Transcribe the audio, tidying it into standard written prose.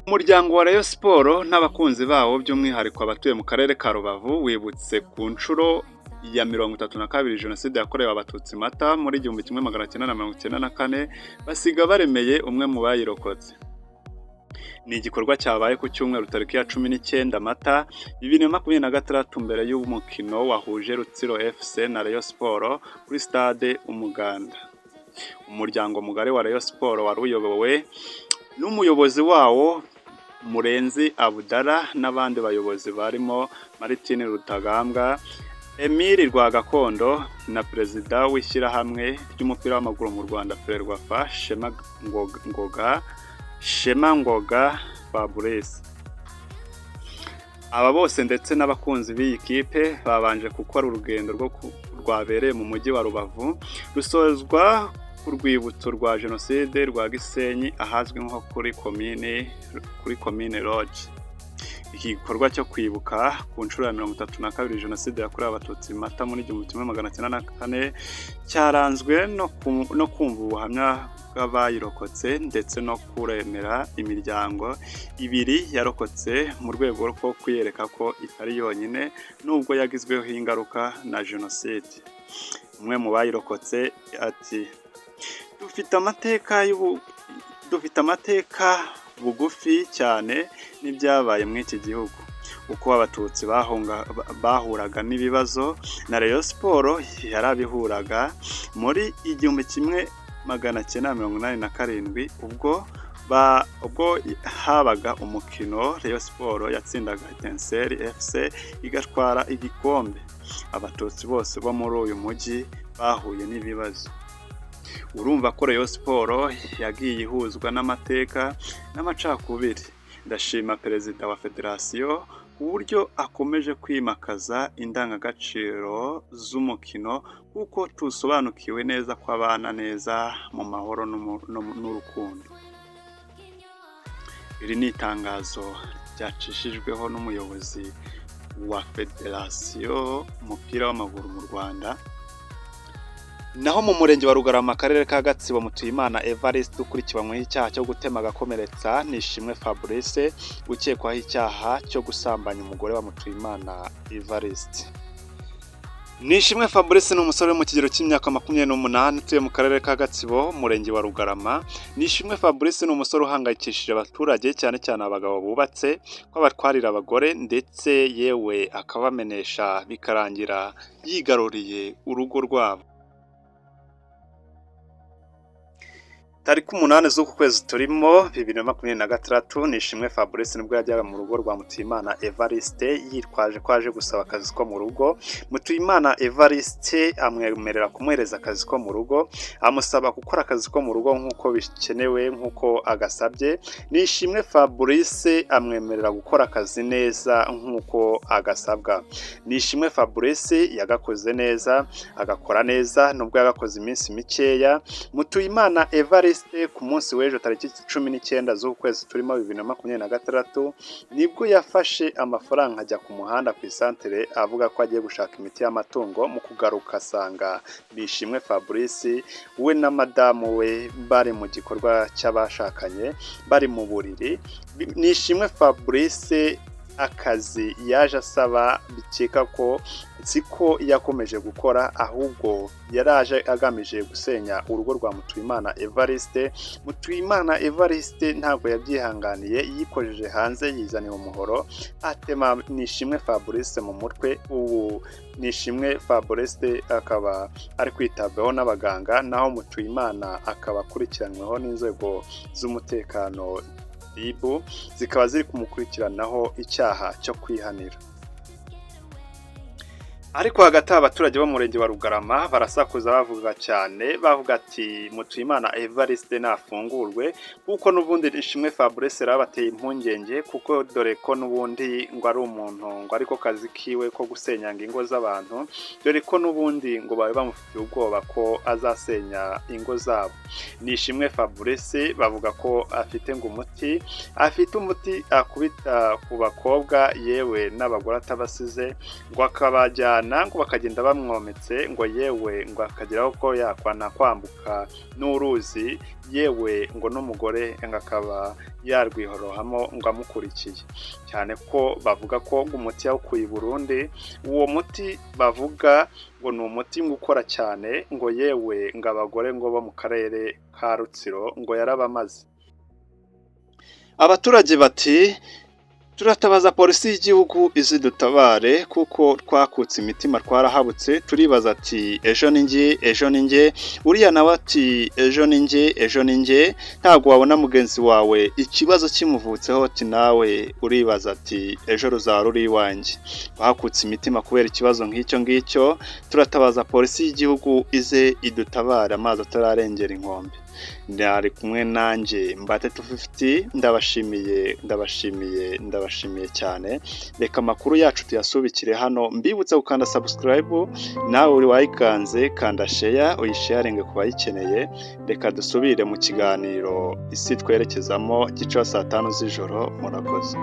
Umuryango wa Rayon Sports n'abakunzi bawo, by'umwihariko abatuye mu karere ka Rubavu, wibutse ku nshuro ya 32 Jenoside yakorewe Abatutsi Mata muri 1994, basiga baremeye umwe mu bayirokotse. Ni igikorwa cyabaye ku cyumweru tariki ya 19 Mata 2026, mbere y'umukino wahuje Rutsiro FC na Rayon Sports kuri Stade Umuganda. Umuryango mugari wa Rayon Sports wari uyobowe n'umuyobozi wawo Murenzi Abdallah n'abandi bayobozi barimo Martin Rutagambwa, Emile Rwagakondo na Perezida w'Ishyirahamwe ry'umupira w'amaguru mu Rwanda, FERWAFA, Shema Ngoga Fabrice. Aba bose ndetse n'abakunzi b'iyi kipe babanje gukora urugendo rwo rwabereye mu mujyi wa Rubavu, rusozwa ku rwibutso rwa Jenoside rwa Gisenyi, ahazwi nko kuri Komine Lodge. Iki gikorwa cyo kwibuka ku nshuro ya 32 Jenoside yakorewe Abatutsi Mata muri 1994 cyaranzwe no kumva ubuhamya bw'abayirokotse ndetse no kuremera imiryango ibiri yarokotse, mu rwego rwo kuyereka ko itari yonyine nubwo yagizweho ingaruka na Jenoside. Umwe mu bayirokotse ati: "Dufite amateka bugufi cyane n'ibyabaye muri iki gihugu, uko Abatutsi bahuraga n'ibibazo, na Rayon Sports yarabihuraga muri 1987, ubwo habaga umukino Rayon Sports yatsindaga Etincelles FC igatwara igikombe. Abatutsi bose bo muri uyu mujyi bahuye n'ibibazo." Urumva ko Rayon Sports yagiye ihuzwa n'amateka n'amacakubiri. "Ndashima perezida wa federasiyo uburyo akomeje kwimakaza indangagaciro z'umukino, kuko tusobanukiwe neza ko abana neza mu mahoro n'urukundo." Iri ni itangazo ryacishijweho n'umuyobozi wa federasiyo umupira w'amaguru mu Rwanda. Naho mu murenge wa Rugarama, akarere ka Gatsibo, Mutuyimana Evariste ukurikiranyweho icyaha cyo gutema agakomeretsa Nishimwe Fabrice ukekwaho icyaha cyo gusambanya umugore wa Mutuyimana Evariste. Nishimwe Fabrice ni umusore wo mu kigero cy'imyaka 28 utuye mu karere ka Gatsibo, umurenge wa Rugarama. Nishimwe Fabrice ni umusore uhangayikishije abaturage, cyane cyane abagabo bubatse, ko abatwarira abagore ndetse yewe akabamenesha, bikarangira yigaruriye urugo rwabo. Tariki 8 z'uku kwezi turimo 2026, Nishimwe Fabrice nibwo yajyaga mu rugo rwa Mutuyimana Evariste yitwaje ko aje gusaba akazi ko mu rugo. Mutuyimana Evariste amwemerera kumuhereza akazi ko mu rugo, amusaba gukora akazi ko mu rugo nk'uko bikenewe, nk'uko agasabye. Nishimwe Fabrice amwemerera gukora akazi neza nk'uko agasabwa. Nishimwe Fabrice yagakoze neza, agakora neza nubwo yagakoze iminsi mikeya. Mutuyimana Evariste ku munsi w'ejo tariki 19 z'uku kwezi turimo 2026 nibwo yafashe amafaranga ajya ku muhanda ku isantere, avuga ko agiye gushaka imiti y'amatungo. Mu kugaruka asanga Nishimwe Fabrice we na madamu we bari mu gikorwa cy'abashakanye, bari mu buriri. Nishimwe Fabrice akazi yaje asaba bikeka ko siko yakomeje gukora, ahubwo yaraje agamije gusenya urugo rwa Mutuyimana Evariste. Mutuyimana Evariste ntabwo yabyihanganiye, yikojeje hanze, yizanira umuhoro, atema Nishimwe Fabrice mu mutwe. Ubu Nishimwe Fabrice akaba ari kwitabwaho n'abaganga, naho Mutuyimana akaba akurikiranyweho n'inzego z'umutekano, RIB, zikaba ziri kumukurikiranaho icyaha cyo kwihanira. Ariko hagati aho abaturage bo mu murenge wa Rugarama barasakuza, bavuga cyane, bavuga ati: "Mutuyimana Evariste nafungurwe, kuko n'ubundi Nishimwe Fabrice yarabateye impungenge, kuko dore ko n'ubundi ngo ari umuntu ngo ariko kazi kiwe ko gusenyanga ingo z'abantu, dore ko n'ubundi ngo bari bamufitiye ubwoba ko azasenya ingo zabo." Nishimwe Fabrice bavuga ko afite ngo umuti, afite umuti akubita ku bakobwa yewe n'abagore atabasize, ngo akabajyana Bakajyana ngo bakagenda bamwometse, ngo yewe ngo akageraho ko yakwana kwambuka n'uruzi, yewe ngo n'umugore ngo akaba yarwihorohamo ngo amukurikiye, cyane ko bavuga ko ngo umuti yawukuye i Burundi. Uwo muti bavuga ngo ni umuti ngo ukora cyane, ngo yewe ngo abagore ngo bo mu karere ka Rutsiro ngo yarabamaze. Abaturage bati: "Turatabaza polisi y'igihugu izidutabare, kuko twakutse imitima, twarahabutse." Turibaza ati: "Ejo ni njye, ejo ni njye." Uriya nawe ati: "Ejo ni njye, ejo ni njye." Ntabwo wabona mugenzi wawe ikibazo kimuvutseho, ati nawe uribaza ati: "Ejo ruzaba ruri iwanjye." Bakutse imitima kubera ikibazo nk'icyo ngicyo. Turatabaza polisi y'igihugu ize idutabare amazi atararengera inkombe. Ndari kumwe nanjye Mbate 250. Ndabashimiye, ndabashimiye, ndabashimiye cyane. Reka amakuru yacu tuyasubikire hano. Mbibutse gukanda subscribe, nawe uri wayikanze, kanda share, uyisharinge ku bayikeneye. Reka dusubire mu kiganiro Isi Twerekezamo gica saa 5 z'ijoro. Murakoze.